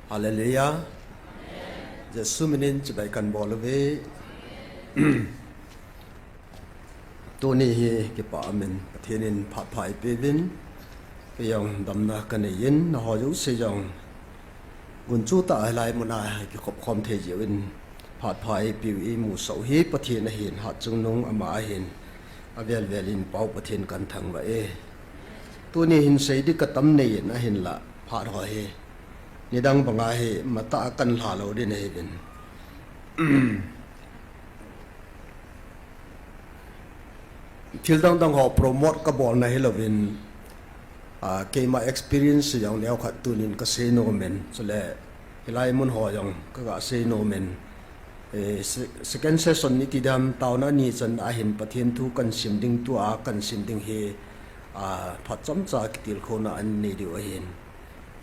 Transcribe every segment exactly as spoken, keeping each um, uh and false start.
Hallelujah. Jesu minin chibai kan bol uve. Tuni hi kipa amin, Pathen in phat pha eipeuvin, kei jong damna kanei in, nangho jouse jong gunchu tah a hilai muna kikhop khom thei jeh uvin phat pha eipeu imusah u hi Pathen ahin, hatchungnung ama ahin, avel vel in Pa-u Pathen kan thangvah e. Tuni hin seiding katam nei in ahinlah, phat ho hi nidang banga hi matah a kan lha lou ding ahiuvin. Thil dang dang ho promote kabolna hilouvin, ah, keima experience jong neokhat tunin kasei nom in, chule hilai mun ho jong kaga sei nom in, eh, se-, second session iti dam, taona ni chan ahin Pathen thu kan sim ding, tua kan sim ding hi, ah, phat chomcha kitilkhouna anei diu ahin.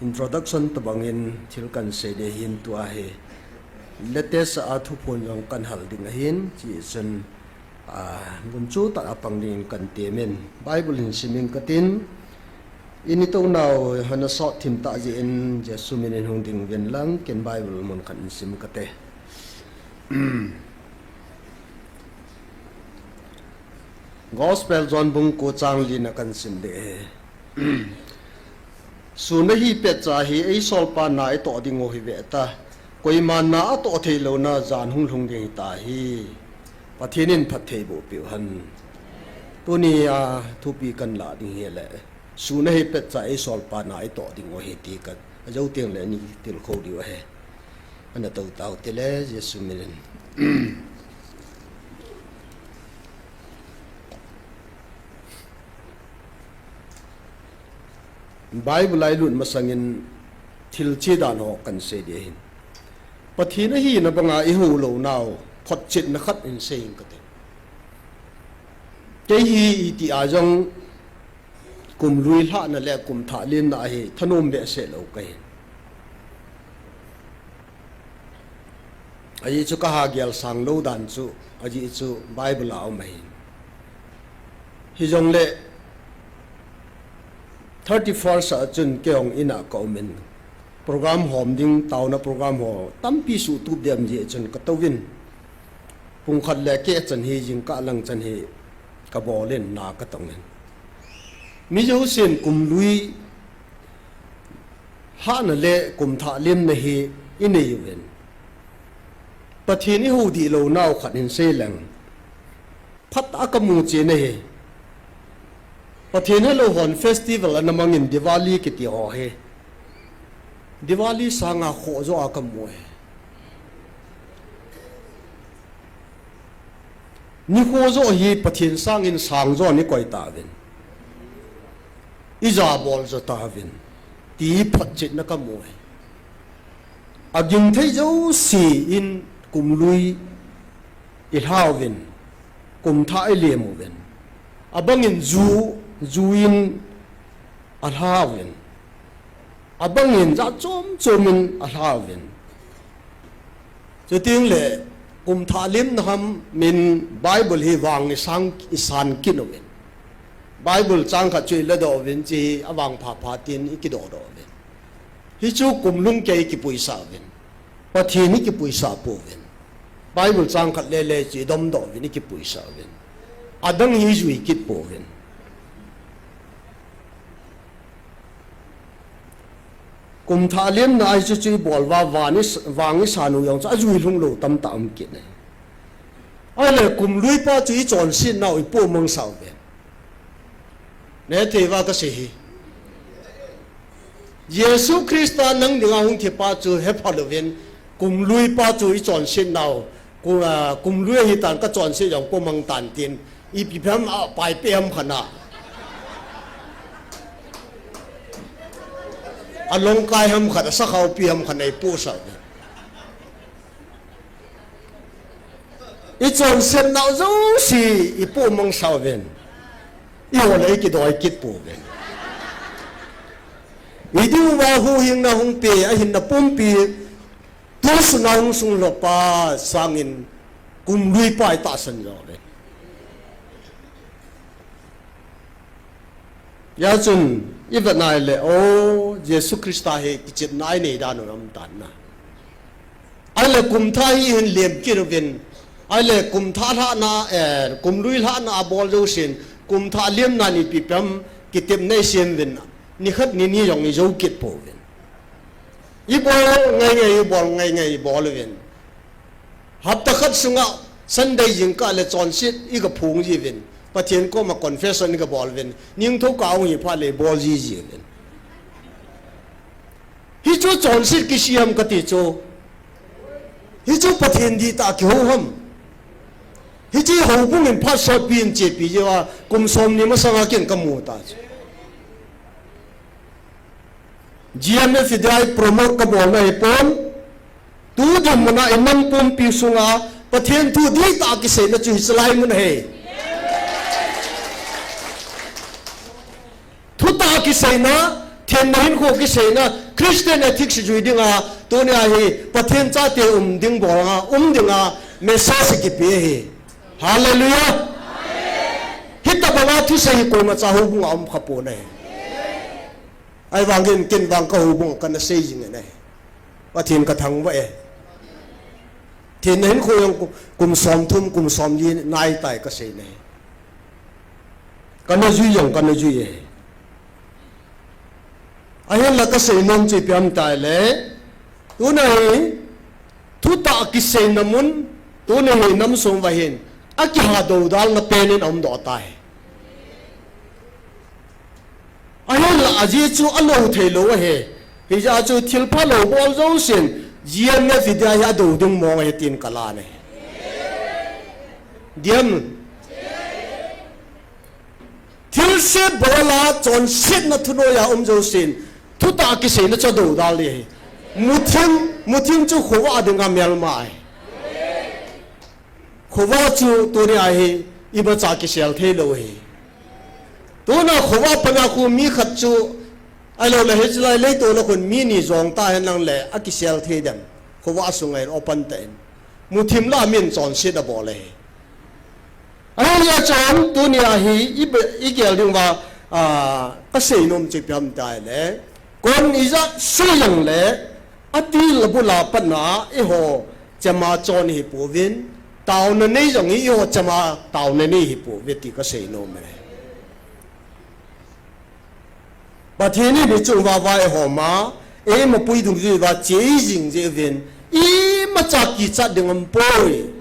Introduction tobang in thil kan sei ding ahin, tua hi latest a thuphon jong kan hal ding ahin, hichun, ah, gunchu tah a pang dingin kan temin, Bible hin sim inge katin, ini tou nau hana sot thim tah jeh in Jesu minin hung ding uvin lang, ken Bible mun khat in sim kate. Gospel John bung ko chang li na kan sim ding ahi. Sun ahi petcha hi eisolpa na itoh ding u hi veta. Koima na atoh thei louna jan hung lhung ding hita hi. Pathen in phatthei boh peh u hen. Tuni a thupi kan la ding hile, sun ahi petcha eisolpa na itoh ding u hi ti khat. Ajou teng le ni tilkhou diu ahi. Ana tou tau te le, Jesu minin. Bible a ilut masangin thil che dan ho kan sei ding ahin. Pathen ahina banga ihou lounau, photchetna khat in sei inge kate. Kei hi iti a jong kum lui lhahna le kum thah lemna a hi thanom behseh lou kahin. Ajeh chu kaha gel sang lou dan chu, ajeh chu Bible a um ahin. Hijongle thirty-first a chun kei jong in a ka um in, program hom ding, taona program ho tampi suhtup ding jeh chun ka touvin. Pung khat le keh chan hi, jingkah lang chan hi ka bol in, na ka tong in. Mi jousen kum lui lhahna le kum thah lemna hi inei uvin. Pathen ihou dih lounau khat hin sei leng. Phat a ka mu chen ahi. Pathen helou hon festival ana mangin, Diwali kiti ho hi. Diwali sanga khoh jo a ka mu ahi. Nikho jo hi Pathen sangin sang jo ni koi tauvin. Ija bol jo tauvin. Ti photchetna ka mu ahi. Aging thei jouse in kum lui ilha uvin, kum thah ilem uvin. Abangin ju, ju in alha uvin. Abangin jat chom chom in alha uvin. Chuteng le, kum thah lemna ham in Bible hi vang isang, isan kit uvin. Bible chang khat chu iladoh uvin, hiche avang pha pha tin ikidoh doh uvin. Hichu kum lhung kei kipuisah uvin. Pathen hi kipuisah pouvin. Bible chang khat le le chu idom doh uvin, ikipuisah uvin. Adang hi ijui kit pouvin. Kum thah lemna a hichu chu ibol uva, vang i, vang isan u jong chu ajui lhung lou tamtah um kit e. Ahile kum lui pa chu ichonsetnau ipoh mang sah uvin. Nehthei uva kasei hi. Jesu Christa nang dinga hung thi pa chu hepha louvin, kum lui pa chu ichonsetnau, ku-, ah, kum lui ahitan kachonset jong poh mang tan tin, ipi phem a, paipe ham khat na. Alongkai ham khat, asakhao pi ham khat na ipoh sah uvin. Ichonsetnau jouse ipoh mang sah uvin. Iho le ikidoi kit pouvin. Idiuva huhhingna hung pe, ahinna pumpi, tusun a hung sunglhop pa sangin kum lui pa itahsan jo uvin. Hijeh chun, i vet nai le, o, Jesu Christa hi kichepna i nei dan u um tan na. Ahile kum thah hi hin lem kit uvin. Ahile kum thah lhahna, eh, kum lui lhahna a bol jousen, kum thah lemna ni ipi ham kitepna i sem uvin. Ni khat ni ni jong i jou kit pouvin. I bol ngai ngai, i bol ngai ngai, i bol uvin. Hapta khat sunga Sunday jingkah le chonset i ga phong jiuvin. Pathen koma confession i ga bol uvin. Ningthou kah hung hi phat le bol ji jiuvin. Hichu chonset kisei ham kati chu. Hichu Pathen dihtah kihou ham. Hiche houbung in phat sotpi in chepi jeh uva kum somni masanga ken ka mu ta chu. G M F hi dia i promote ka bolna hi pon. Tu dinmun a i nam pumpi sunga Pathen thu dihtah kiseina chu hiche lai mun ahi. Thutah kiseina, thenna hinkho kiseina, Christian ethics jui dinga, tunia hi Pathen chate um ding bol a, um dinga message kipe ahi. Hallelujah. Hitabanga thusei hi koimacha houbunga um kha pon ahi. Ahivangin ken vang ka houbung kana sei jing e. Pathen ka thangvah e. Thenna hinkho jong ku-, kum somthum, kum somli nai tai ka sei e. Kana jui jong kana jui e. Ahinla ka seinom chu ipi ham itile, tuna hi thutah kiseina mun, tuni hi nam sung uva hin akiha doudalna pen in aumdoh tai. Ahinla ajeh chu alou theilou ahi. Hijeh chun thilpha lou bol jousen G M F hi dia hi adou ding mong ahi tin ka lan ahi. Diam. Thilse bol a chonsetna thunoiya um jousen thutah kiseina chu adoudal ding ahi. Muthim, muthim chu khovah dinga melma ahi. Khovah chu tunia hi imacha kisel theilou ahi. Tuna khovah pana khu mi khat chu, ahilouleh hiche lai leitona khun mi ni jong tahen lang le akisel thei dem. Khovah sunga in open tah in. Muthim lah a min chonset abol ahi. Ahijeh chun tunia hi i be-, i gel ding uva, ah, ka seinom chu ipi ham itile, kon ijat sui jongle, atil abul a patna eiho chema chon ihi pouvin, taona nei jong hi eiho chema taona nei ihi pouve ti ka seinom e. Pathen in hiche chunga vaihom a, eima pui dungjui uva che jing jeh uvin, imacha kichat ding aumpoi.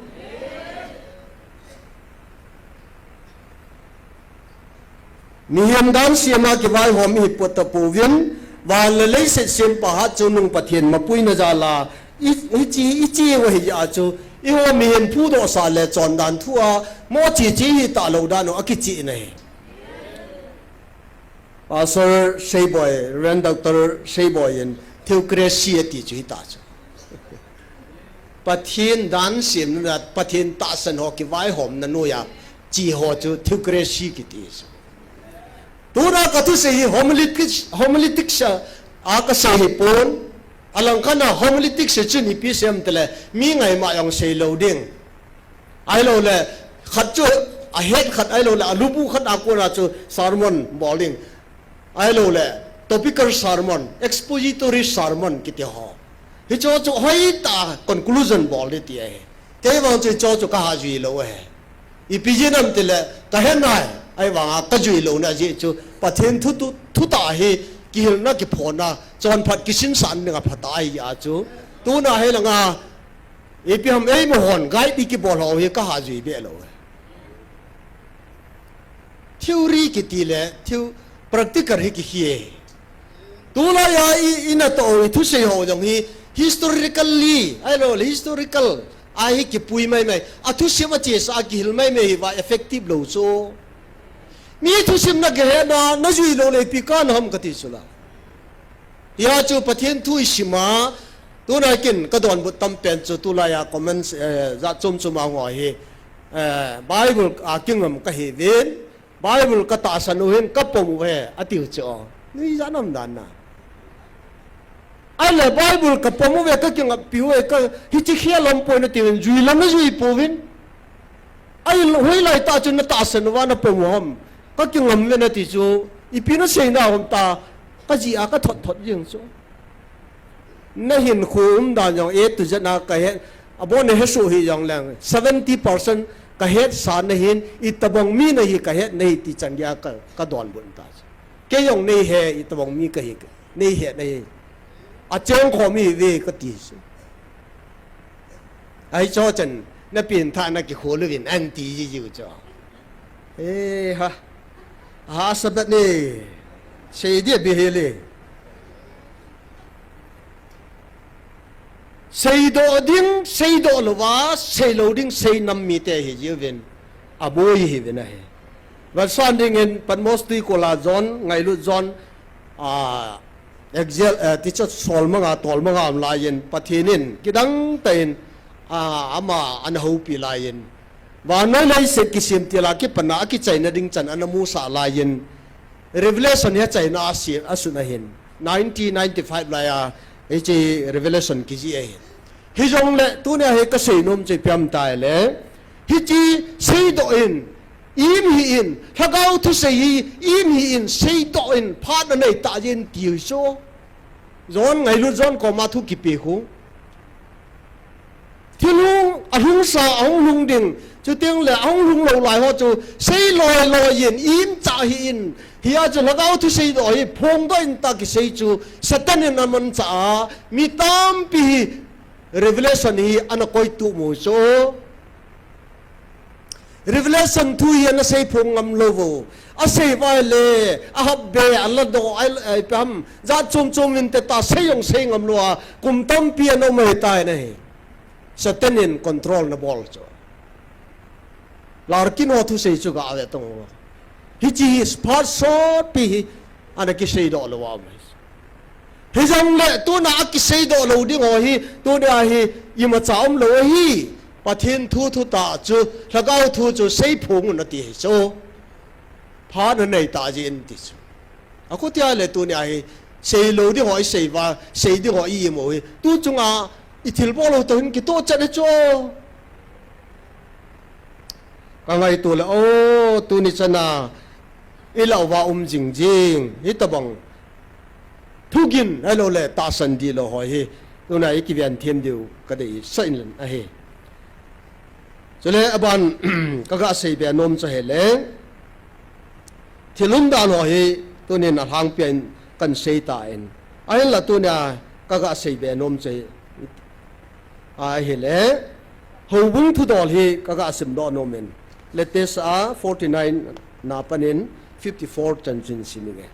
Mihem dan sema kivaihom ihi pota pouvin, van le leiset sempa Hatchungnung Pathen mapuina jal a, i, hiche, i che u ahi jeh a chu, eiho mihem phudohsah le chondan thu a, mo che che ihi talou dan u akicheh in ahi. Pastor Seiboi, Reverend Doctor Seiboi in theocracy ati chu hita chu. Pathen dan semna, Pathen tahsan ho kivaihomna noiya che ho chu theocracy kiti chu. Tuna ka thusei hi homiletics, homiletics a, a ka sei hi pon, alangkhat a homiletics hi chun ipi sei ham itile, mi ngaima jong seilou ding. Ahilouleh, khat chu ahet khat, ahilouleh, alubu khat a kona chu sermon bol ding. Ahilouleh, topical sermon, expository sermon kiti ho. Hicheho chu hoitah a conclusion bol ding ti ahi. Kei vang chu hicheho chu ka hahjui lou ahi. Ipi jeh ham itile, ka het nai, ahivanga ka jui louna jeh chu, Pathen thu, thu, thutah hi, kihilna, kiphonna, chonphat, kisinsahna dinga phatah ahi a chu. Tuna hi langa, ipi ham eima hon, guide i kibol ho hi ka hahjui be lou. Theory kiti le, theo-, practical hi kikhel e. Tulai a i, i natoh u i thusei ho jong hi, historically, ahilouleh historical, a hi kipui maimai. A thusim a chesa a kihil maimai hi va effective lou chu. Mi thusim na kihetna, na jui lou le ipi kana ham kati chu la. Hia chu Pathen thu i sim a, tuna kin ka donbut tam pen chu tulai a comments, eh, jat chom chom a hung hi, eh, Bible a kingam ka hi uvin, Bible ka tahsan u hin ka pom u ahi, ati u chu. Nuijat nam dan na. Ahile Bible ka pom uve, ka kingappi uve, ka hiche khel aumpoi nati uvin, jui lam na jui pouvin. Ahile hoilai tah chun na tahsan uva na pom u ham. Ka kingam uve nati chu, Ipi nasei na um ta, kajia kathot thot jing chu. Nahinkho umdan jong A to Z a kahet, abon nahesoh hih jongleng, seventy percent kahetsa nahin, itobang mi nahi kahet nahi ti chan geiya ka, kadonbut ta chu. Kei jong neihe, itobang mi kahi, neihe nahi. Achengkhom hive kati chu. Ahi chu chan, napengthah nakikhol uvin, anti jiu chu. Eh, ha. Ha, Sabbath ni. Sei dia bihele. Seidoh ding, seidoh louva, seilou ding, seinam mite hijiuvin. Aboi hiuvin ahi. Vetsahna dingin, Patmos tuikol a John, ngailut John, a, exile, eh, tichu solmanga, tolmanga um laiyin, Pathen in, kidangtah in, a, ama, ana houpi laiyin. Vannoi leiset kisemtil a kipana, akichaina ding chan, ana musah laiyin. Revelation hi achaina a si, asun ahin. Nineteen ninety-five laiya, hiche Revelation kiji ahin. Hijongle, tunia hi kaseinom chu ipi ham itile. Hiche seidoh in, im hih in, lhagao thusei hi, im hih in, seidoh in, phat anei tah jeh in tiu chu. John ngailut John koma thu kipe khu. Thil hung, alhungsa, ahung lhung ding. Chutengle, ahung lhung lou lai ho chu, sei loi loi in, im chah hih in. Hia chu lhagao thusei doh hi, phongdoh in tah kisei chu, Satan in amanchah a, mi tampi hi, Revelation hi, ana koitup u chu. Revelation thu hi ana seiphong ngam lou vo. Asei uva le, ahapbe, aladoh, a, a, ipi ham, jat chom chom in teta, sei jong sei ngam lou a, kum tampi ana um ahitai nahi. Satan in control ana bol chu. Larkin ho thusei chu gave tong uva. Hiche hi phat sotpi hi, ana kiseidoh lou a um ahi. Hijongle, tuna akiseidoh lou ding ho hi, tunia hi, imacha umlou ahi. Pathen thu thutah chu, lhagao thu chu, seiphong un ati ahi chu. Phat anei tah jeh in ti chu. Akhutia le tunia hi, seilou ding ho isei uva, sei ding ho i-im u hi. Tu chunga, ithilbol u toh hin kitoh chet ahi chu. Kangaito le, o, tuni chana, ilah uva um jing jing, hitobang. Thugin, ahiloule, tahsan dihlou ho hi, tuna ikiven them diu, kadeisah in ahi. Chule, aban, kaga seibe nom chu ahile, thil umdan ho hi, tunin alhangpia in, kahin seitan. Ahinla tunia, kaga seibe nom chu ahi, ahile, houbung thudol hi kaga simdoh nomin. Latest a forty-nine na panin fifty-four chanchin siminge.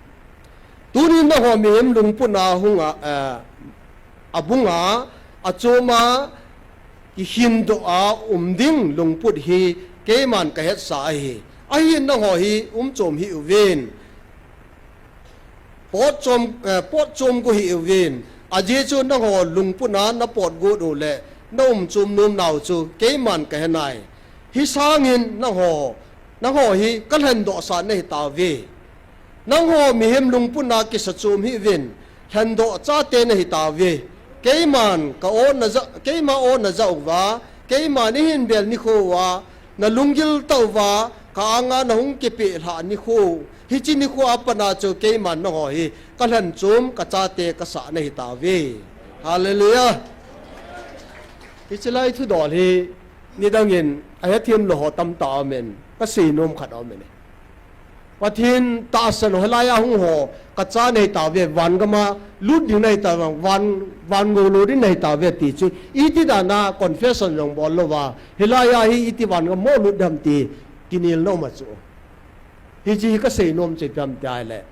Tunin nangho mihem lungputna hunga, eh, abunga, achoma, kikhindoh a um ding lungput hi keiman kahetsah ahi. Ahin nangho hi umchom hih uvin. Potchom, eh, potchom go hih uvin. Ajeh chu nangho lungputna napot got uleh, naumchom nomnau chu keiman kahenai. Hisangin nangho, nangho hi kalhendohsah nahitauve. Nangho mihem lungputna kisachom hih uvin, lhendoh chate nahitauve. Keiman ka-o naja, keima o najah uva, keiman eihin bel nikho uva, nalunggil tah uva, ka-anga nahung kipehlhah nikho, hiche nikho a patna chu keiman nangho hi kalhenchom, kachate kasah nahitauve. Hallelujah. Hiche lai thudol hi nidangin ahethem lou ho tamtah aumin, kaseinom khat aumin. Pathen tahsan ho, hilaiya hung ho, kacha nahitauve, van gama lut ding nahitauve, van, van gou lut ding nahitauve ti chu, iti dana confession jong bol louva, hilaiya hi iti van gam mo lut ding ham ti, kinelna um a chu. Hiche hi kaseinom chu ipi ham tia ahile,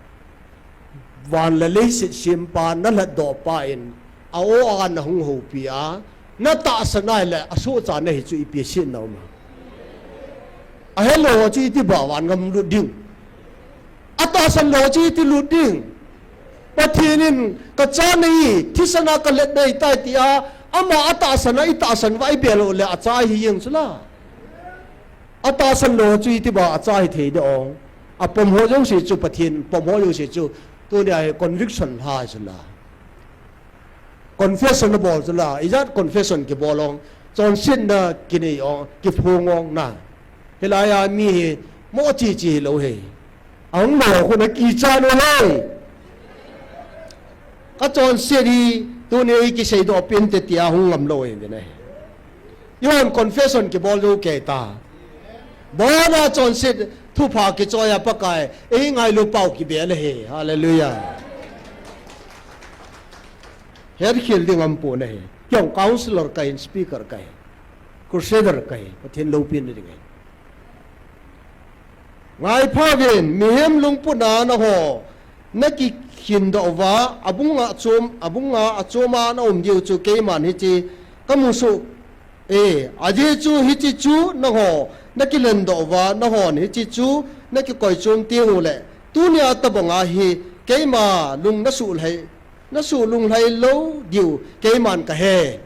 van le leiset sempa, nalhatdohpa in, a-o a nahung houpi a, natahsan ahile, asohcha nahi chu ipi setna um a. Ahelou chu iti ba van gam lut ding. Atahsan lou chu iti lut ding. Pathen in kacha nahi, thisan a kalhet nahitai tia, ama atahsan a itahsan uva ibel uleh acha ahi jeng chula. Atahsan lou chu iti ba acha hithei ding o. Apom ho jouse chu Pathen, pom ho jouse chu, tunia hi conviction lha chula. Confession nabol chula, ijat confession kibol ong, chonsetna kinei ong, kiphong ong na. Hilaiya mi hi, mo chi chi hilou hi. Ahung lou khu na kicha lou lei. Ka chonset hi tuni ei kisei doh pin te tia hung ngam lou e ve na hi. Yon confession kibol lou kei ta. Bona chonset thupha kichoi a Pakai ei ngailu pau kibe le he. Hallelujah. Her khil ding am pu na hi. Kyong counselor ka hin speaker ka hi. Crusader ka hi. Pathen lou pin ding hi. Ngai pha vin, mihem lungput a na ho, na kikhin doh uva, abung a chom, abung a, a chom a na um diu chu keiman hichi, ka mu su, e, ajeh chu hichi chu na ho, na kilen doh uva, na hon hichi chu, na kikoi chom ti u le, tuni a tabang a hi, keima lung na su lhai, na su lung lhai lou diu, keiman ka he.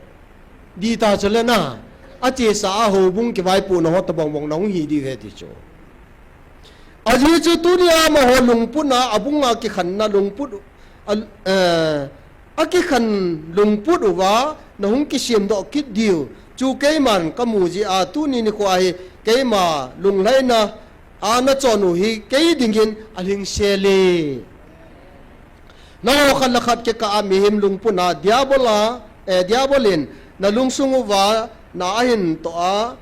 Di ta chu le na, a chesa a houbung kivaipohna ho tabang bang na hung hi di ve ti chu. Ajeh chu tuni a amaho lungput a, abung a kikhanna lungput, a, eh, a kikhan lungput uva, na hung kisem doh kit diu. Chu keiman ka mu ji a, tuni nikho a hi keima lunglhaina, a na chon u hi kei dingin a lhingse le. Na ho khat le khat kikah a mihem lungput a, Diabol a, eh, Diabol in na lungsung uva na ahin toh a,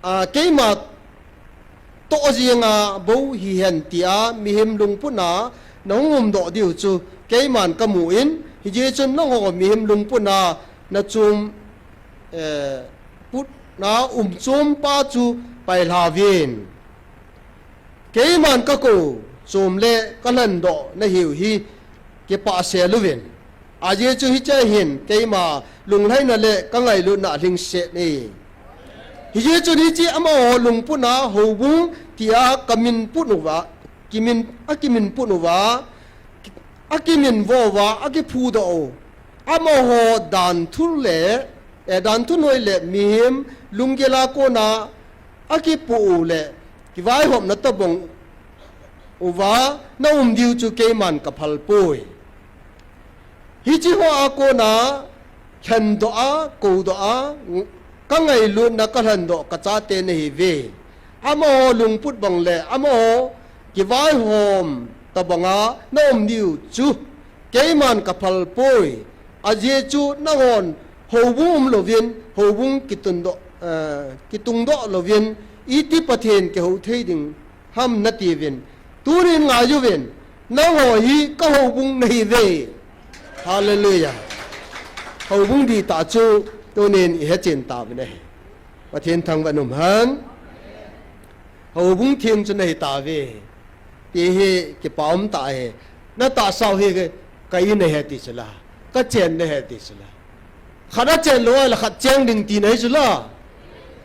a, keima toh jing a bou hihen tia mihem lungput a na hung um doh diu chu keiman ka mu in, hijeh chun na ho mihem lungput a na chom, eh, put na um chom pa chu pai lha vin. Keiman ka kou chom le ka lhen doh na hiu hi kipah sel uvin. Ajeh chu hiche hin keima lunglhaina le ka ngailutna a lhingse e. Hijeh chun hichi amaho lungput a houbung tia ka min put uva, kimin, a kimin put uva, a kimin vo uva, a kiphu doh u. Amaho dan thu le, eh, dan thu noi le mihem lunggel a kona a kipu u le, kivaihopna tabang uva na um diu chu keiman ka phal poi. Hichi ho a kona lhen doh a, kou doh a, ka ngailutna ka lhen doh ka chate na hi ve. Amaho lungput bang le, amaho kivaihom tabang a na um diu chu keiman ka phal poi. Ajeh chu na hon houbung um louvin, houbung kitun doh, eh, kitung doh louvin, iti Pathen kihou thei ding ham na ti vin. Tunin ngai uvin, na ho hi ka houbung na hi ve. Hallelujah. Houbung di ta chu tunin i he chen ta vin ahi. Pathen thangvah in um hen. Houbung theng chu na hi ta ve. Ti hi kipa um ta hi. Na tahsa u hi ka, ka in na he ti chu la. Ka chen na he ti chu la. Khat a chen lou a le khat cheng ding ti na hi chu la.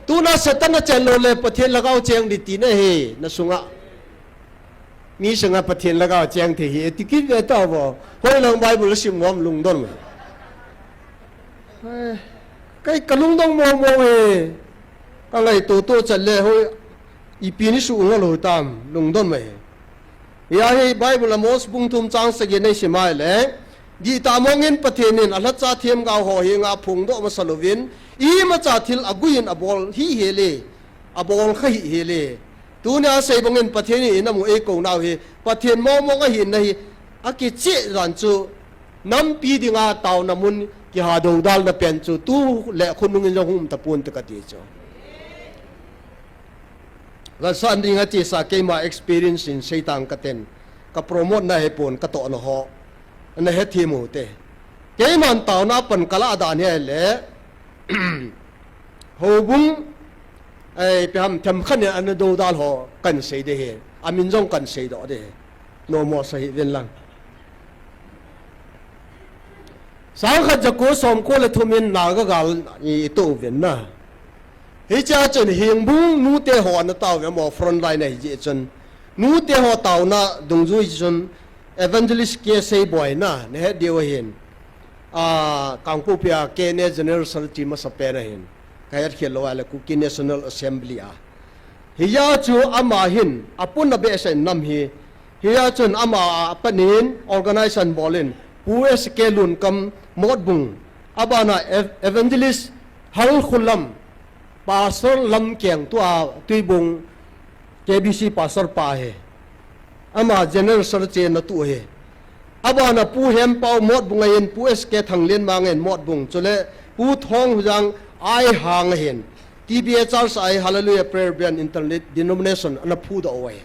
Tuna Satan a chen lou le Pathen lhagao cheng ding ti na hi na sunga. Mi sunga Pathen lhagao cheng thei hi, ti kit ve ta vo. Hoilang Bible sim ngom lungdon. Eh, kei ka lungdong mong mong e. Ka ngaito to chat le hoi, ipi ni su nga lou tam, lungdon mai. Hia hi Bible Amos bung thum chang sagi nei sim ai le. Di ta mong in Pathen in a lhacha themgao ho hi nga phongdoh masa louvin, imacha thil a gui in a bol hi he le, a bol kha hi he le. Tunia sei bang in Pathen in a mu ei kou nau hi, Pathen mong mong ahi na hi, a kicheh dan chu, nampi dinga taona mun kiha dodal na pen chu tu le khonung in jong hung um tapon te ka ti chu. Gansan dinga chesa keima experience in seitang ka ten, ka promote na he pon ka toh na ho, na he thi mu te. Keiman taona pan ka la dan hi le, houbung, ei, pe ham them khan in ana dodal ho kan sei de he, a min jong kan sei doh de he. Nomo sa hi vin lang. Sangkhat jako somko le thum in Naga gal i, i to uvin na. Hichea chun Hengbung nute ho ana tao ve mo front line a hi jeh chun. Nute ho taona dungjui chun Evangelist K Seiboi na, na het diu ahin. A, Kangpokpi a K N A General Secretary masa pen ahin. Ka het khel lou a le Kuki National Assembly a. Hia chu ama hin, a pun a behseh nam hi. Hia chun ama a panin organization bol in, Pu S K Lunkam Motbung, a bana Ev-, Evangelist Halkhulam, Pastor Lamkeng tua Tuibung, K B C pastor pa ahi. Ama General Secretary na tu ahi. Abana Pu Hempau Motbung ahin, Pu S K Thanglenmang in Motbung, chule Pu Thong Hujang Aihang ahin. T B A Church ahi, Hallelujah Prayer Band Interdenomination ana phudoh u ahi.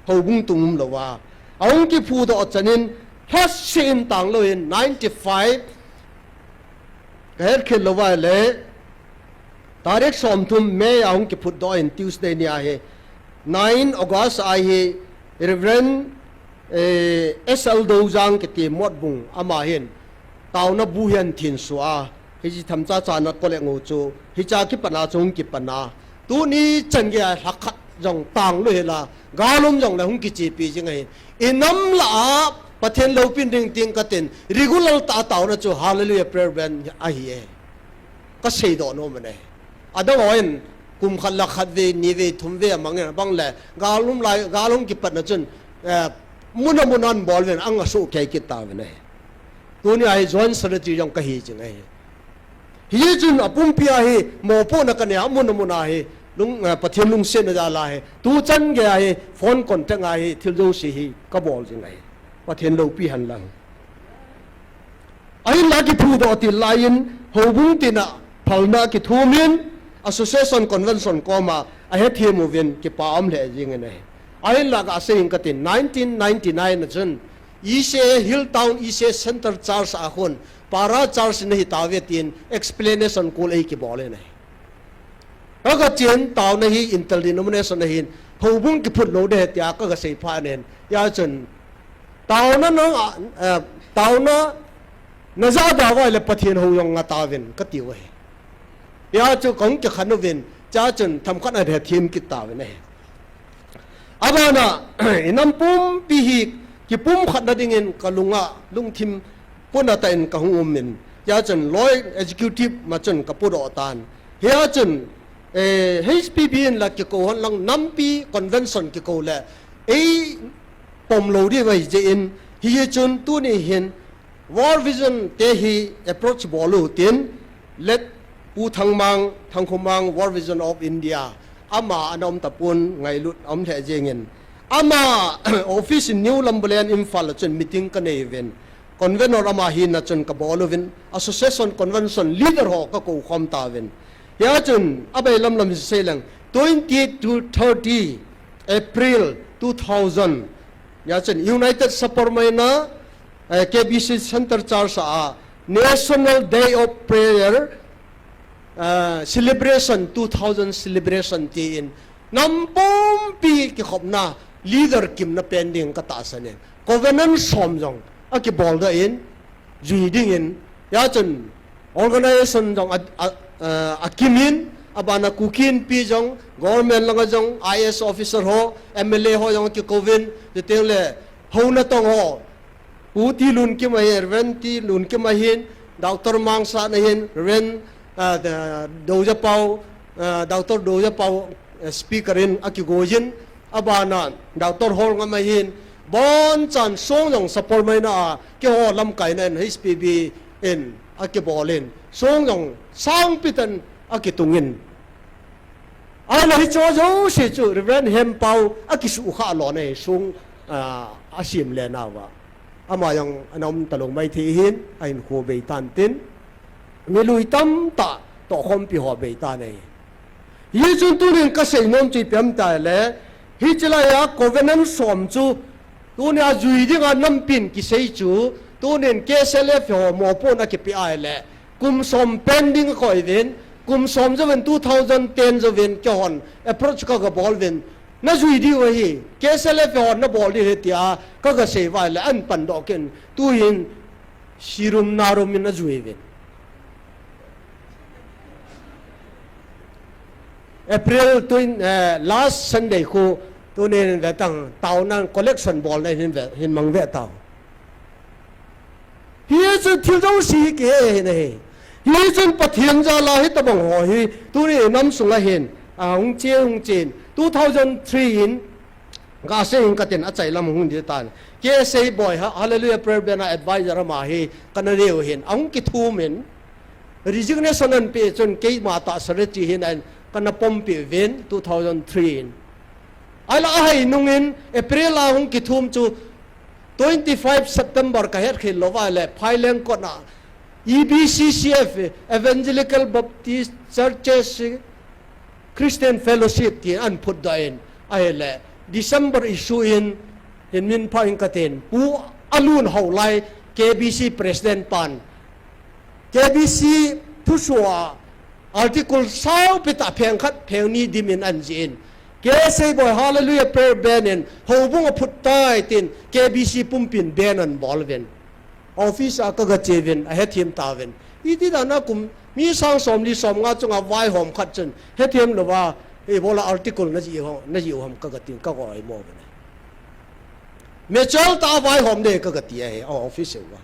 Houbung tum umlouva. Ahung kiphudoh chanin, lhasin tanglou in ninety-five, kahet khel louva le, tarik somthum May a hung kiphutdoh in Tuesday ni ahi. Nine August ahi, Reverend, eh, S L Dojang kiti Motbung ama hin taona bu hian thin sua, hiche themcha chana kolek ngu chu, hiche kipana chu hung kipana. Tuni chan geiya lhakhat jong tanglou hela, gal um jongle hung kichepi jing ahi. I nam lah a Pathen loupina ding tin katin, regular tah a taona chu Hallelujah Prayer Band ahi e. Kaseidoh nom e. Adang hon kum khat lah khat vei, ni vei, thum vei amang e, bang le, gal um lai, gal um kipatna chun, eh, mun a mun a an bol uvin, anga soh kei kit tauvin ahi. Tuni ahi Joint Secretary jong kahi jing ahi. Hichun apumpi ahi, mopohna kanei a mun a mun ahi, lung, eh, Pathen lungsetna jal ahi. Tu chan geiya hi, phone contact ahi, thil jouse hi kabol jing ahi. Pathen loupi hen lang. Ahinla kiphudoh til laiyin, houbung tina phalna kithumin, Association Convention koma ahethem uvin kipa um lheh jingin ahi. Ahinla kasei ing katin, nineteen ninety-nine a chun, E C A Hill Town E C A Center Church a khun, Para Church in ahi tauve tin explanation kul eikibol in ahi. Kaga chen taona hi interdenomination ahin, houbung kiphut lou ding ahi tia kaga sei phat in, hia chun, taona na, eh, taona na ja da uva ahile Pathen hou jong nga tauvin, katiu ahi. Hia chu kahung kikhen uvin, hia chun themkhat a ahethem kit tauvin ahi. Abana, i nam pumpi hi kipumkhatna dingin kalunga, lungthim puna tah in kahung umin. Hia chun Loi Executive ma chun kapudoh tan. Hia chun, eh, H P B in la kikou hon lang nampi convention kikou le, ei pom lou diu ahi jeh in, hichun tuni hin, World Vision te hi approach bol u tin, let Pu Thangmang, Thangkhomang, World Vision of India, ama ana um tapon ngailut aum lheh jengin. Ama office in New Lambulane Imphal a chun meeting kanei uvin. Convenor ama hina chun kabol uvin. Association convention leader ho kakou khom tauvin. Hia chun, abailam lam sei leng, twenty-eight to thirty April two thousand. Hia chun, United Sapermeina, eh, K B C Center Church a National Day of Prayer, eh, celebration, two thousand celebration tin, nam pumpi kikhopna leader kimna pen ding katahsan in. Covenant som jong akibol doh in, jui dingin, hia chun, organization jong a, a, a, akimin, abana Kuki Inpi jong, government langa jong, I A S officer ho, M L A ho jong akikouvin, chuteng le, houna tong ho, Pu T Lunkim ahin, Reverend T Lunkim ahin, Doctor Mangsan ahin, Reverend, ah, the, Dojapau, ah, Doctor Dojapau, eh, speaker in akigoijin, abana Doctor Holngam ahin, bonchan song jong Sapermeina a, keiho lamkaina in H P B in akibolin, song jong sangpi tah in akitungin. Ahile hiche jouse chu Reverend Hempau akisuhkhah lona hi song, ah, asim le nauva. Ama jong ana um talou maithei hin, ahinkho bei tan tin. Mi lui tamtah tohkhompi ho bei tan ahi. Hichun tunin kasei nom chu ipi ham itile, hiche laiya covenant som chu, tunia jui dinga nampin kisei chu, tunin K S L F ho mopohna kipe ahile, kum som pending akoi uvin, kum som jouvin two thousand ten jouvin keihon approach kaga bol uvin, najui diu ahi, K S L F hon nabol diu ahi tia kaga sei uva ahile, ahin pandoh kit in, tuhin sirum narum in ajui uvin. April twenty, eh, last Sunday khu, tunin ve tang, taona collection bolna hin ve, hin mang ve tau. Hichu thil jouse hi kihe ahi. Hichun Pathen jal a hitobang ho hi, tuni nam sunga hin, a, hung che, hung chen. Two thousand three in, kasei ing katin achailam hung ding tan. K S A Boi ha, Hallelujah Prayer Band a advisor ama hi, kana neu hin, ahung kithumin, resignation ahin pe chun keima tah secretary hin ahin kana pompi uvin two thousand three in. Ahinla ahai nungin April a hung kithum chu twenty five September ka hetkhel lou va le, Phaileng kot a E B C C F, Evangelical Baptist Churches Christian Fellowship ti an phutdoh in, ahile December issue in, hin min pha in katin, Pu Alun Haolai, K B C President pan, K B C thusoh a article saupi tah pheng khat pheng ni dimin an jih in, K S A Boy Hallelujah Prayer Band in houbung aphut tai tin K B C pumpin band an bol uvin. Office a ka gache uvin, ahethem tauvin. Iti dan a kum mi sang somli somnga chunga vaihom khat chun hethem louva, ibola article najih u ham, najih u ham ka gatin, ka ga oimo uvin. Mechal ta vaihom de ka gati ahi, office uva.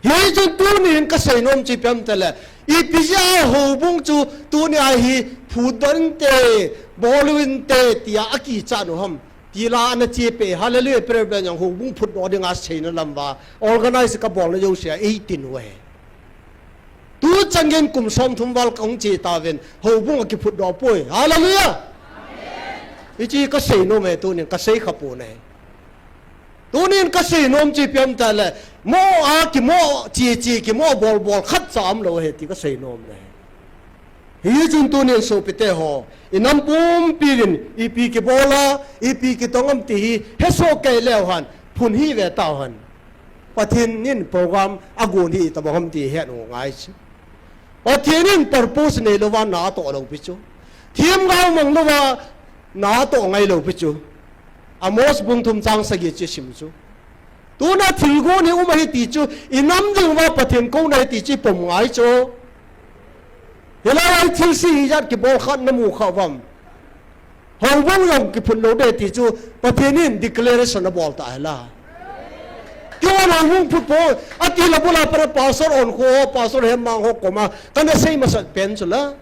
Hichun tunin ka seinom chu ipi ham itile, ipi jeh a houbung chu tuni a hi phutdoh inte, bol u inte tia akichat u ham. Tila ana chepeh, Hallelujah Prayer Band jong houbung phutdoh dinga seina lam uva, organize kabolna jousea eitin uve. Tuchan geiyin kum somthum val kahung che tauvin, houbung akiphutdoh poi. Hallelujah! Hiche ka seinom e, tunin ka seikha pon e. Tunin ka seinom chu ipi ham itile, mo a kimo cheche, kimo bolbol khatcha umlou ahi ti ka seinom e. Hichun tunin sopite ho, inam pumpi uvin, ipi kibol a, ipi kitong ham ti hi hesoh kei leu hen, phun hih ve tauhen. Pathen in program agon hi itobang ham ti het u ngai chu. Pathen in purpose neilouva na atoh lou pi chu. Themgao mang louva na atoh ngailou pi chu. Amos bung thum chang sagi chu sim chu. Tuna thilgon hi um ahi ti chu, inam dinguva Pathen kouna ahi ti chu ipom ngai chu. Hilai a thilse hijat kibol khat namu kha uvam? Houbung jong kiphut lou de ti chu Pathen in declaration abol ta hila. Keiho houbung phut poi, atile bula para pastor onkho, pastor hemmang ho koma kana sei masat pen chu la.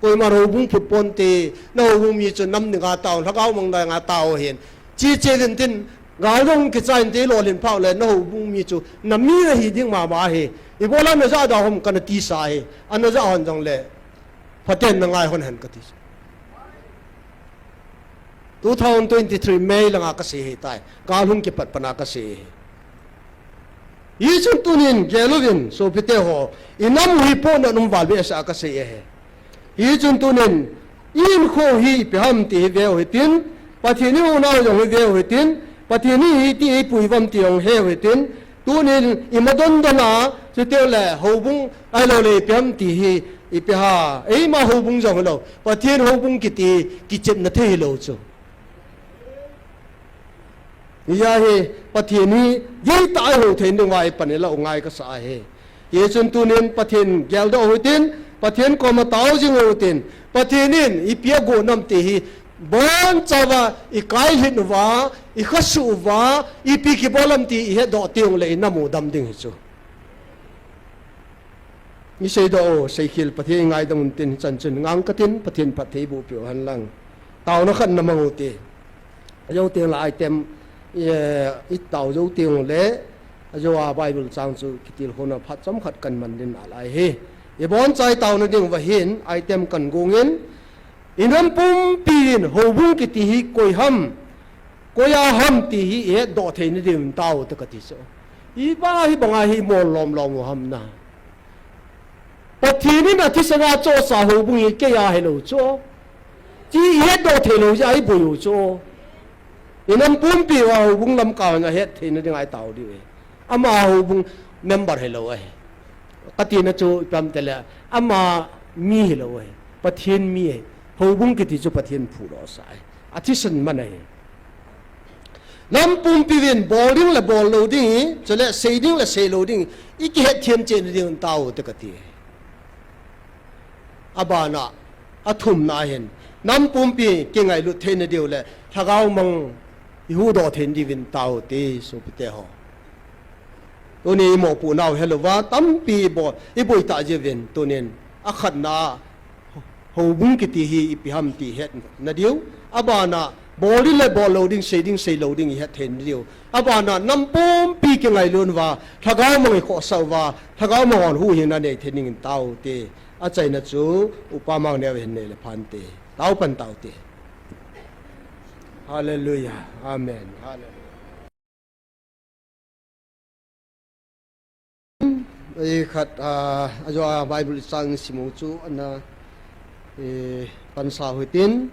Koiman houbung phut ponte, na houbung mi chu nam dinga tao, lhagao mang dinga tao hen. Cheche uvin tin, gal jong kichai inte, lolhin phah le, na houbung mi chu na mi nahi ding mama ahi. Ibola najah da ham kana tisa ahi. Ana jah hon jongle, phaten nangai hon hen kati. Two thousand twenty-three May langa kasei ahitai. Gal hung kipat pana kasei ahi. Hichun tunin gel uvin, sopite ho, inam u hi pohna um val behseh a kasei ahi. Hichun tunin, i-inkho hi ipi ham ti hi veu hitin, Pathen in ihuhna u jong hi veu hitin, Pathen in hiti eipui uvam ti jong heu hitin, tunin ima dondon a, chuteng le houbung ahilouleh ipi ham ti hi ipi ham, eima houbung jong hilou, Pathen houbung kiti kichepna thei hilou chu. Hijeh hin Pathen hi, jei tah a ihou thei dinguva ipan ilah u ngai kasa ahi. Hichun tunin Pathen geldoh u hitin, Pathen koma tao jing u hitin, Pathen in ipi agon ham ti hi, bonchauva ikailhit uva, ikhasuh uva, ipi kibol ham ti ihetdoh teng uleh inam u dam ding hi chu. Iseidoh u, seikhel Pathen ngaidam un tin, hichan chun ngang katin, Pathen phatthei boh peh u hen lang. Taona khat namang u te. Ajou teng le item, eh, itao jou teng uleh, ajou a Bible chang chu kitilkhouna phat chomkhat kaman ding nalai ahi. Ibonchauva itaona ding uva hin, item kagong in, inam pumpi in houbung kiti hi koi ham, koi a ham ti hi ihetdoh theina diuvin tao te kati chu. Iba hibanga hi imol lomlom u ham na. Pathen in athisan a chohsa houbung hi kei a hilou chu. Ti ihetdoh theilou jeh a iboi u chu. Inam pumpi uva houbung lamkai hon ahet theina dinga itao diu ahi. Ama houbung member hilou ahi. Katina chu ipi ham itile, ama mi hilou ahi. Pathen mi ahi. Houbung kiti chu Pathen phudohsa ahi. Athisan man ahi. Nam pumpi uvin bol ding le bol lou ding hi, chule sei ding le sei lou ding hi, ikihetthem cheh na diuvin tao te kati. Abana, athumna hin, nam pumpi kingailut theina diu le, lhagao mang ihuhdoh theina diuvin tao te, sopite ho. Tuni imopohnau helouva, tampi ibol, iboi tah jeh uvin, tunin, akhatna, houbung kiti hi ipi ham ti ihetna diu. Abana, bol ding le bol lou ding, sei ding sei lou ding ihet theina diu. Abana, nam pumpi kingailut uva, lhagao mang ikhohsah uva, lhagao mang hon huhhingna nei thei dingin tao te. Achaina chu, Upa Mangneo hin nei le phante. Tao pan tao te. Hallelujah. Amen. Hallelujah. Ei khat, ah, ajo a Bible chang simu chu ana, eh, pansa huitin,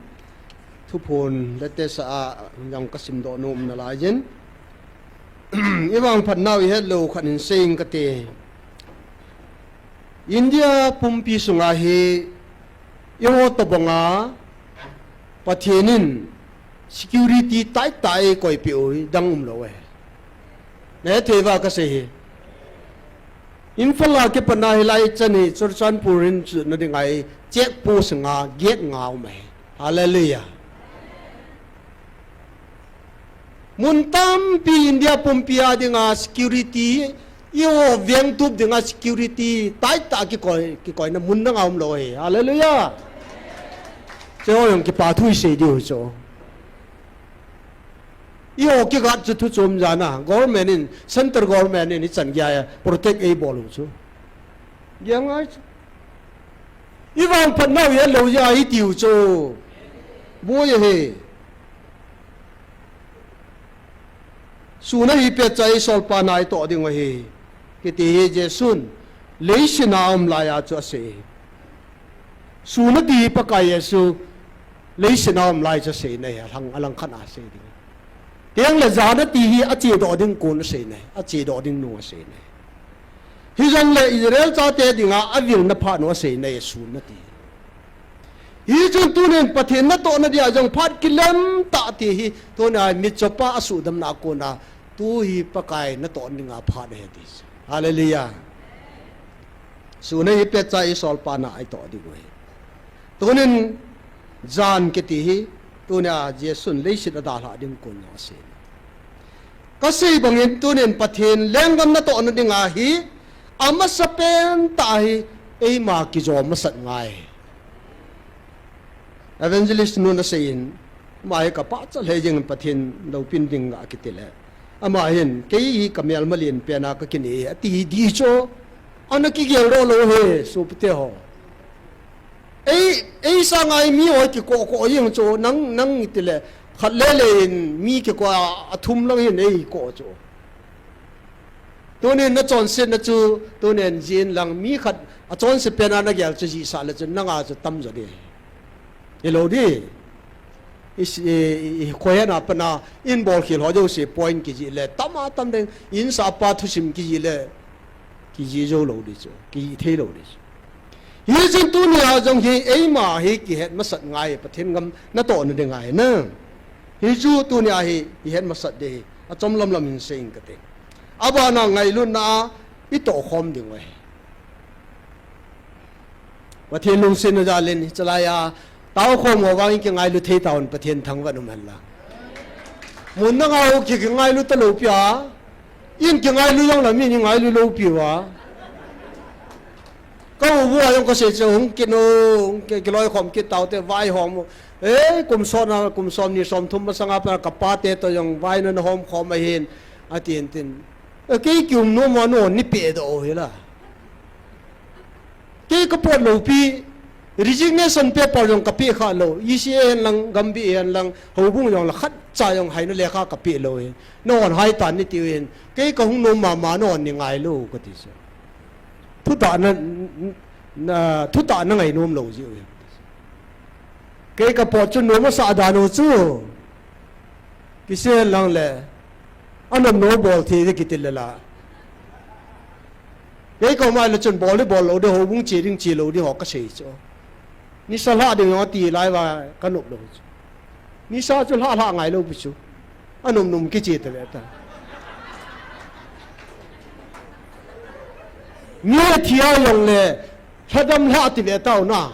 thuphon le tesa a jong kasim doh nom nalai jin. Ivangphat nau ihet lou khat in seing kate. India pumpi sunga hi, iho tobanga, Pathen in security taitah eikoi peh u hi dang umlou e. Nahet thei uva kasei hi. Imphal a kipatna hilai chan hi Churachandpur in chuna dinga hi check post nga, gate nga um ahi. Hallelujah. Mun tampi India pumpi a dinga security, iho vengtup dinga security taitah kikoi, kikoina mun dang a umlou ahi. Hallelujah. Cheho jong kipa thu isei diu chu. Iho kigat chu thu chom jana, government in, central government in ichan geiya protect eibol u chu. Gel ngai chu. Ivangphat nau ihet lou jeh a itiu chu. Boi ahi. Sun ahi pet cha eisolpa na itoh ding ahi. Kiti hi Jesun leiset a um laiya chu asei. Sun ati hi Pakai Jesu leiset a um lai chu asei nai, alang, alang khat a asei ding. Tengle jan ati hi achedoh ding kon asei nai, achedoh ding nung asei nai. Hijongle Israel chate dinga avilna phat nu asei nai, sun ati. Hichun tunin Pathen natohna dia jong phat kilem tah ti hi, tunia mitchopa asuhdamna a kona, tu hi Pakai natoh dinga phat ahi ti. Hallelujah. Sun ahi pet cha eisolpa na itoh ding ahi. Tunin jan kiti hi, tunia Jesun leiset adalhah ding kon jong asei. Kasei bangin tunin Pathen lenggam natohna dinga hi, amasapen tah hi, eima kijom masat ngai. Evangelist nun asei in, ama hi kapachat lheh jeng in Pathen loupina dinga kiti le. Ama hin, kei hi kamelma len pena kakinei, ati ding chu. Ana kigeldoh lou hi, sopite ho. Ei, ei sanga mi ho kikoh koh jeng chu, nang, nang itile, khat lele in mi kikoh a, athum lang hin eikoh chu. Tunin nachonsetna chu, tunin jin lang mi khat achonse pena nagel chu jihsah le chu nanga chu tamjo ding. Hilou ding. I, i, i, khohena pana in bolkhel ho jouse point kijih le, tama tam ding, insahpa thusim kijih le, kijih jou lou ding chu, kijih thei lou ding chu. Hichun tunia jong hi eima hi kihet masat ngai, Pathen gam natohna ding ngai na. Hichu tunia hi ihet masat ding hi, achom lamlam hin seing kate. Abana ngailutna a itoh khom ding ahi. Pathen lungsetna jalin, hichelai a, taokhom ho vang in kingailu thei tauvin Pathen thangvah in umhen lang. Mun dang a ho ki, kingailu talou pi a, in kingailu jong la min ingailu lou pi uva. Ka u bu a jong kasei chu, hung kit un, hung ki, kiloikhom kit taute, vaihom u. Ei, kum som a, kum somni somthum masanga pat a kapate toh jong vaina nahom khom ahin, atin tin. E, kei kium nom uva nahon neipeh doh u hila. Kei kapot lou pi, resignation paper jong kapeh kha lou, E C A hen lang, Gambih hen lang, houbung jong la khatcha jong haina lekha kapeh lou hi. Nahon haitan neitiu hin, kei kahung nom mama nahon neingailu kati chu. Thutah na, na, thutah nangai nom lou jeh u hi. Kei kapot chu nom asah dan u chu. Kisei lang le, anom nom bol thei ding kiti le la. Kei koma le chun bol ding bol lou ding, houbung che ding che lou ding ho kasei chu. Nisa lha ding jong ati lai uva kanop lou chu. Nisa chu lha lha ngailou pi chu. Anom nom kiche tave ta. Mi athi a jongle lhadam lha tive tau na.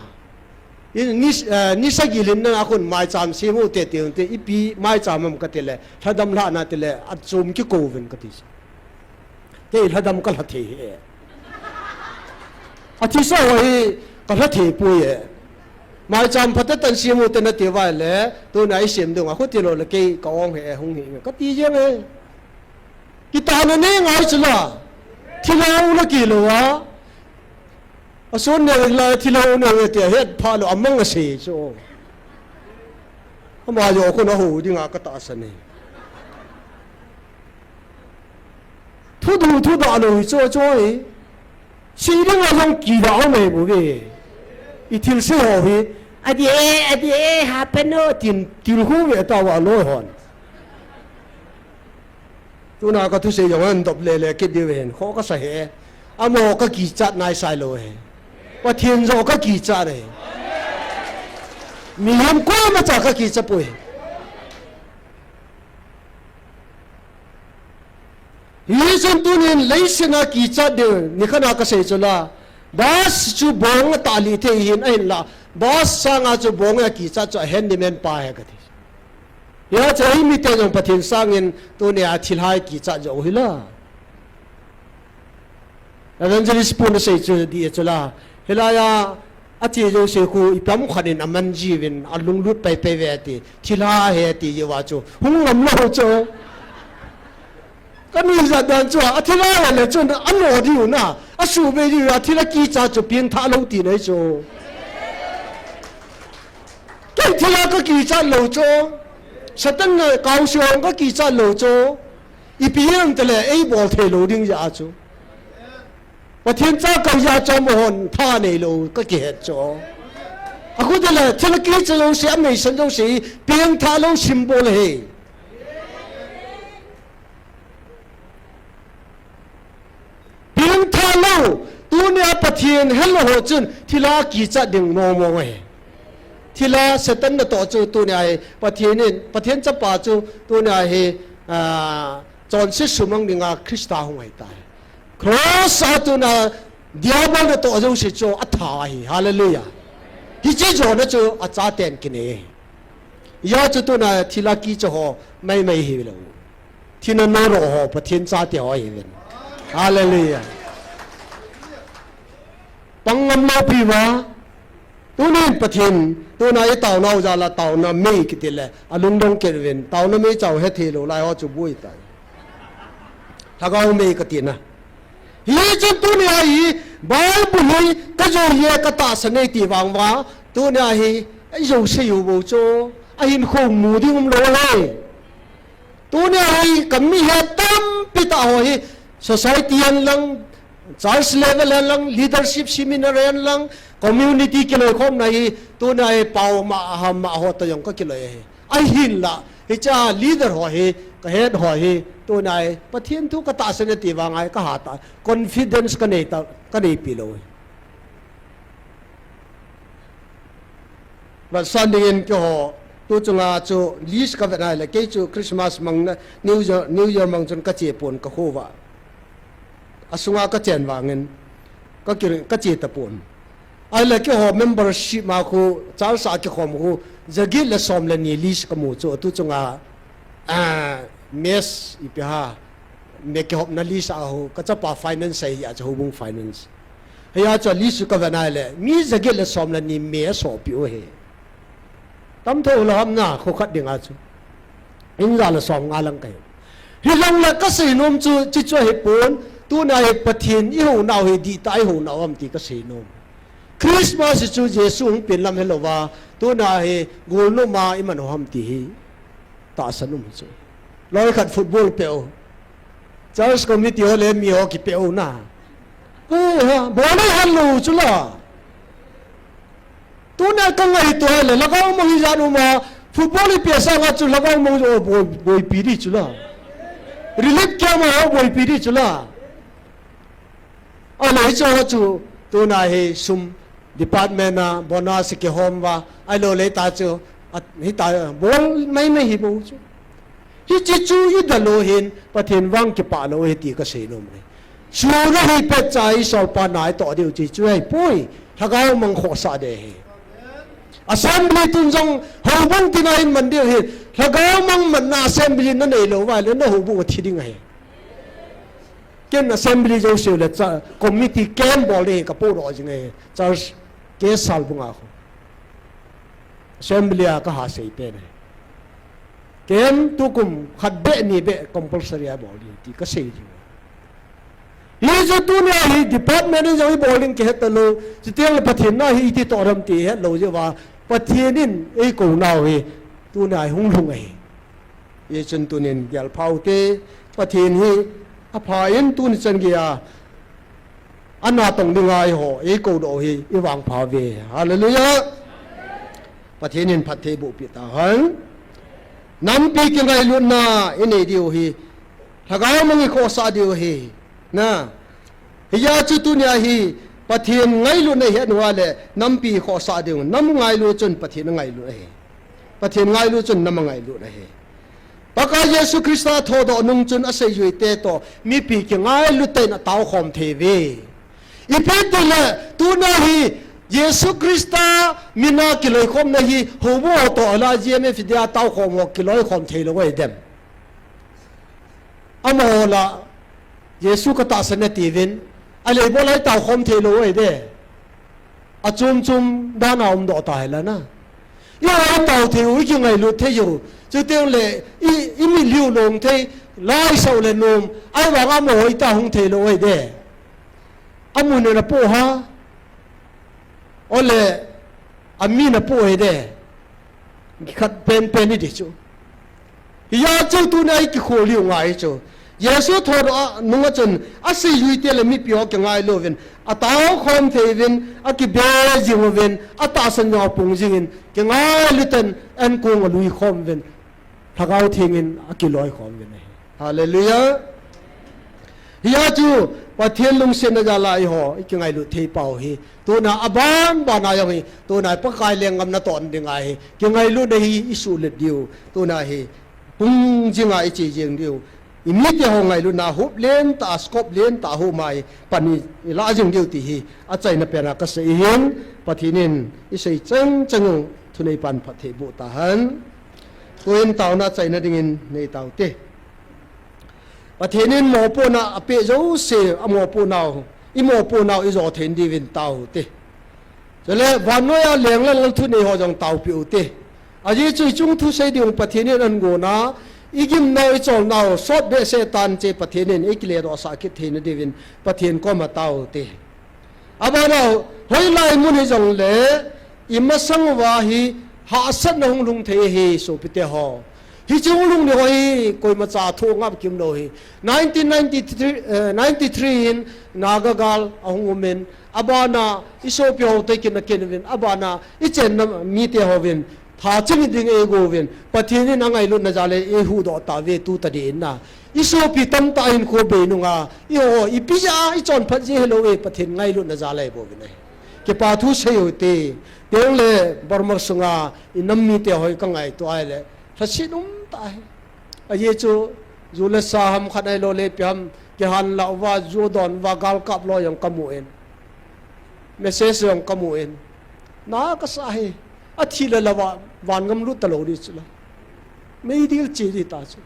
In, ni, eh, nisa gilhinna a khun maicham sem u te, te, te, ipi maicham ham kati le, lhadam lhana ti le, achom kikou uvin kati. Kei lhadam kalha thei hi e. Athisa ho hi kalha thei poi e. Maicham phatah tah in sem u te nati uva le, tuna isem ding a, khuti lou le kei ka-ong hi e, hung hi e, kati jeng e. Kitahna nei ngai chu la. Thilou na kilou a. Ason neo la thilou neo tia het pha lou amang asei chu. Ama jo khun ahou dinga katahsan e. Thudu thuda lou hi chu chu hi. Sei dinga jong kida um e bu ve. I thilse ho hi. Adi e, adi e, happen o, tin, tin hu ve tauva loi hon. Tuna kathusei jong ahin dop lele kit diu ahin. Kho kasa e. Amaho kakichat naisai lou e. Pathen joh kakichat e. Mihem koima cha kakichat poi. Hichun tunin leiset a kichat diu, nikhat a kasei chu la. Bus chu bong atah lih thei hin ahinla. Bus sanga chu bong a kichat chu a handyman pa ahi kati. Hijeh chun eimite jong Pathen sangin tunia thilha kichat jou hih la. Evangelist pun asei chu dih chu la. Hilai a, ache jouse khu ipi ham khat in aman jiuvin, alunglut paipai uve ati. Thilha ahi ati jeh uva chu. Hung ngam lou chu. Kanui jat dan chu, athilha le chun, ano diu na. Asuhbei diu, athilha kichat chu pengthah lou tina ahi chu. Kei thilha kakichat lou chu. Satan le kaose ho kakichat lou chu. Ipi ham itile, eibol thei lou ding jeh a chu. Pathen cha kahi jeh a chu amahon tha neilou kakihet chu. Akhu tile, thilha kichat jouse, ameisan jouse, pengthah lou symbol ahi. Pengthah lou, tunia Pathen helou ho chun thilha kichat ding mong mong ahi. Thilha Satan natoh chu tunia hi, Pathen in, Pathen chapa chu tunia hi, ah, chonset sumang dinga Christa hung ahitai. Cross a tunia Diabol natoh jouse chu atha ahi. Hallelujah. Hiche jona chu achaten kinei ahi. Hijeh chun tuna thilha kichat ho maimai hilou. Thina naro ho, Pathen chate ho ahiuvin. Hallelujah. Pang ngam lou piuva. Tunin Pathen, tuna itaonau jal a taona mei kiti le, alungdong kit uvin, taona mei chau hethei lou lai ho chu boi tai. Lhagao mei katina. Hichun tunia hi, Bible hi, kajou e katahsan e ti vang uva, tunia hi, ijouse u bou chu, ahinkho mu ding umlou ahi. Tunia hi kami he tampi tah ho hi society hen lang, church level hen lang, leadership seminar hen lang, community kiloikhomna hi, tunia hi pao ma, ha ma ho toh jong kakiloi ahi. Ahinla, hiche leader ho hi, kahet ho hi, tunia hi, Pathen thu katahsan e ti vang a hi kahat a, confidence kanei ta, kaneipi lou ahi. Vetsah dingin keiho, tu chunga chu list kavet nai le, kei chu Christmas mang na, New Year, New Year mang chun kache pon kakho uva. Asunga kachen vangin, kaki, kache tapon. Ahile keiho membership ma khu, church a kikhom khu, jaget le som le ni list kamu chu, tu chunga, ah, mess ipi ham, me kihopna list a ho, kachapa finance ahi a chu houbung finance. Hijeh chun list chu kavet nai le, mi jaget le som le ni me asopi u ahi. Tam tho lou ham na, kho khat dinga chu. In ja le som nga lang kahi. Hijongle kasei nom chu, chuche chu ahipon, tuna hi Pathen ihounau hi dihtah a ihounau ham ti kasei nom. Christmas chu Jesu hung pen lam helouva, tuna hi golnop a iman u ham ti hi. Tahsan um chu. Loi khat football pe u. Church committee ho le mi ho kipe u na. He ha, bol le han lou chu la. Tuna kangaito le, lhagao mang hi jan um a, football ipi asanga chu lhagao mang jo boi, boipi di chu la. Relief camp a boipi di chu la. Ahile hiche ho chu, tuna hi sum department a bonus kihom uva, ahilou le ta chu, a, hita bol maimai hi bou chu. Hiche chu idalou hin, Pathen vang kipah lou ahi ti kasei nom e. Chu nahi pet cha isolpa na itoh diu chu chu ahipoi, lhagao mang khohsah ding ahi. Assembly tun jong houbung tina in man diu ahi, lhagao mang manna assembly nanei lou uva le nahoubung athi ding ahi. Ken assembly jouse le cha, committee camp bol ding hi kapohdoh jing e, church, K. Salbung a khu. Assembly a kaha sei pen e. Camp tukum khat beh ni beh compulsory a bol ding ti kasei jing. Hichu tunia hi department in jong ibol ding kihet talou, chuteng le Pathen na hi iti toh ham ti hetlou jeh uva, Pathen in eikou nau hi, Tuna hi hung lhung ahi. Hichun tunin gelpha ute, Pathen hi apha in tuni chan geiya ana tong dinga eiho eikou doh hi ivangpha uve. Hallelujah. Pathen in phatthei boh peh tahen. Nampi kingailutna inei diu hi lhagao mang ikhohsah diu ahi. Na, hijeh chun tunia hi Pathen ngailutna ihet uva le nampi ikhohsah diu. Nam ngailu chun Pathen angailut ahi. Pathen ngailu chun nam angailut ahi. Pakai Jesu Christa thodoh nung chun aseijuite toh mipi kingailu tah in ataokhom thei uve. Ipi tile tuna hi Jesu Christa mina kiloikhomna hi houbung ho toh la G M F dia taokhom ho kiloikhom theilou ahi dem. Amaho la Jesu katahsan e tiuvin, alei bol a itaokhom theilou ahi de. Achom chom dan a umdoh tahih lana. Iho itao thei u, ikingailut thei u. Chuteng le i, imitlhi u long thei, laisah u le nom, ahivang amaho ita hung theilou ahi de. Amun in apoh ha. Ole, amin apoh ahi de. Khat penpen idi chu. Hijeh chun tuna ikikhol u ngai chu. Jesu thodoh nunga chun aseijuite le mipi ho kingailu uvin, ataokhom thei uvin, akibe jing uvin, atahsan jong apung jingin, kingailu tah in ankong aluikhom uvin, Lhagao Theng in akiloikhom uvin ahi. Hallelujah. Hijeh chun Pathen lungsetna jal a eiho ikingailut thei pau hi tuna aban ban a jong hi, tuna Pakai lenggam natoh ding ahi, kingailutna hi isuhlet diu, tuna hi pung jing a iche jeng diu. Imite ho ngailutna hup lentah a, scope lentah a huma hi pan ilah jeng diu ti hi achaina pen a kasei ahin, Pathen in isei chengcheng u thuneipan phatthei boh tahen. Tuin taona achaina dingin nei taute. Pathen in mopohna apeh jouse, amopohnau, imopohnau ijo thei diuvin taote. Chule vannoi a leng le lal thunei ho jong taopeh ute. Ajeh chu ichung thu sei ding Pathen in ahin gonna, igimnau icholnau sot behseh tan che Pathen in ikiledohsah kit theina diuvin Pathen koma taote. Abana, hoilai mun hijongle, imasang uva hi hahsatna hung lhung thei ahi sopite ho. Hiche hung lhung ni ho hi koimacha thu ngap kium lou ahi. Nineteen ninety-three, eh, ninety-three in Naga gal ahung umin, abana isopi ho toh kina kin uvin, abana ichenna mite hovin, tha ching ding eigouvin, Pathen in angailutna jal a eihuhdoh tauve tu tadih in na. Isopi tamtah hinkho bei nunga, eiho, ipi jeh a ichonphat ji hilou e, Pathen ngailutna jal a eibouvin ahi. Kipa thu sei ute, tengle Burma sunga inam mite ho kangaito ahile, lhaset umtah ahi. Ajeh chu, ju le sa ham khat ahilou le ipi ham, kihanlah uva, ju don uva, galkap loi jong kamun. Message jong kamun. Na kasa ahi. Athi le lou va, vangam lut talou di chu la. Meidil che di ta chu.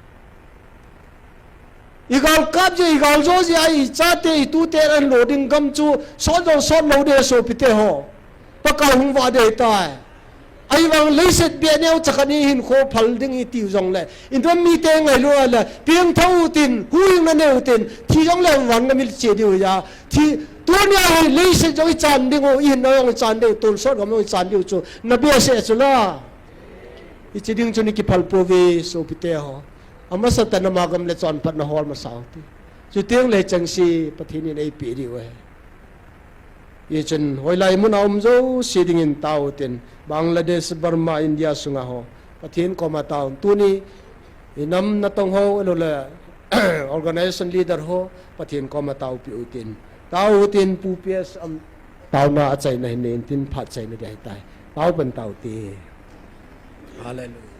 Igalkap jeh, igaljo jeh a ichate, itute anlo ding gam chu sot jong sot lou de sopite ho. Pakai hung vah de tai. Ahivang leiset beh neocha khat ni hinkho phal ding itiu jongle, inam mite ngailu a le, pengthah utin, huhhingna neiutin, thi jongle vangam iche diu ahi. Thi, tunia hi leiset jong ichan diu, ihinna jong ichan diu, tonsot gam jong ichan diu chu, na behseh chu la. Hiche ding chun ikiphal pouve sopite ho. Amasatah in ama gam le chonphatna hol masa ute. Chutengle chengse Pathen in eipeh diu ahi. Hichun hoilai mun a um jouse dingin taoten, Bangladesh, Burma, India sunga ho, Pathen koma taoten, tuni inam natong ho, ahilou le organization leader ho, Pathen koma taopeh utin. Tao utin, Pu P S am, taona achaina hin nei intin, phat chaina ding ahitai. Tao pan taote. Hallelujah.